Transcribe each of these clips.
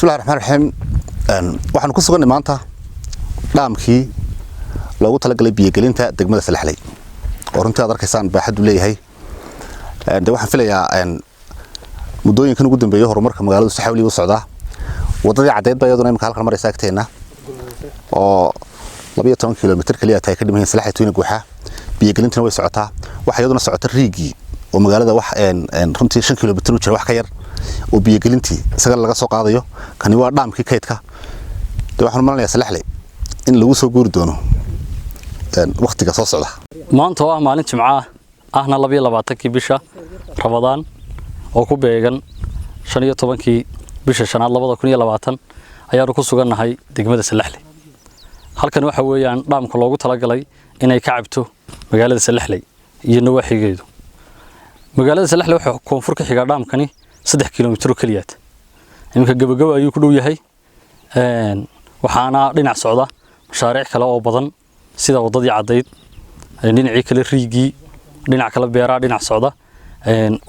Bismillahi raxmaan raxiim. Waxaanu ku sugannay maanta dhaamkii loogu talagalay biyogelinta degmada Salaxley, oo runtii aad arkaysaan baaxaddu leeyahay. De waxaan filayaa muddooyinkan ugu dambeeyay horumarka magaaladu si xawli u socdaa. Waddadii caddeyd ba iyaduna imika halkan maraysa agteenna, oo 12 kilomitir kaliya tahay ka dhiman Salaxley tuyna guuxa. Biyogelintuna way socotaa. Waxa iyaduna socota riigii oo magaalada wax runtii 5 kilomitir u jira wax ka yar, oo biyogelintii isaga laga soo qaadayo. Kani waa dhaamkii kaydka. De waxaan malanayaa Salaxley in lagu soo guuri doono waqtiga soo socda. Maanta oo ah maalin Jimco ah, ahna 22-kii bisha Rabadaan, oo ku beegan 15-kii bisha shanaad 2020, ayaanu ku sugannahay degmada Salaxley. Halkan waxa weeyaan dhaamka loogu talagalay inay ka cabto magaalada Salaxley iyo nawaaxigeedu. Magaalada Salaxley waxaa koonfur ka xigaa dhaamkani 3 kilomitir oo keliyaad. Iminka gabagaba ayuu ku dhow yahay. Waxaana dhinac socda mashaariic kale oo badan, sida waddadii caddayd, dhinacii kale riigii, dhinac kale beeraha dhinac socda.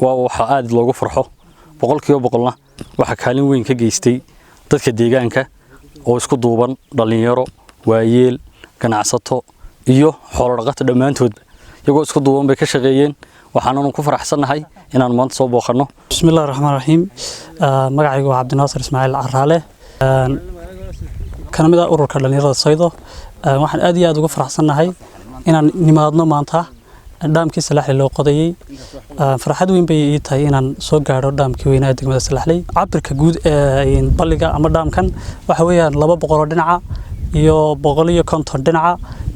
Waa waxa aad loogu farxo 100%-na. Waxaa kaalin weyn ka geystay dadka deegaanka oo isku duuban, dhallinyaro, waayeel, ganacsato iyo xoolo dhaqato, dhammaantoodba iyagoo isku duuban bay ka shaqeeyeen. Waxaananu ku faraxsannahay inaan maanta soo booqanno. Bismillahi raxmaan raxiim. Magacaygu waa Cabdinaasir Ismaaciil Caraale, kana mid ah ururka dhallinyarada Saydo. Waxaan aad iyo aad uga faraxsannahay inaan nimaadno maanta dhaamkii Salaxley loo qodayey. Farxad weyn bay ii tahay inaan soo gaadho dhaamkii weynaa ee degmada Salaxley. Cabirka guud ee balliga ama dhaamkan waxa weeyaan 200 oo dhinaca iyo 150 dhinaca,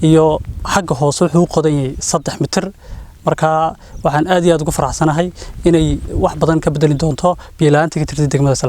iyo xagga hoose wuxuu u qodan yahay 3 mitir. Marka waxaan aad iyo aad ugu faraxsanahay inay wax badan ka bedeli doonto biyo la'aanta ka jirtay degmada Salaxley.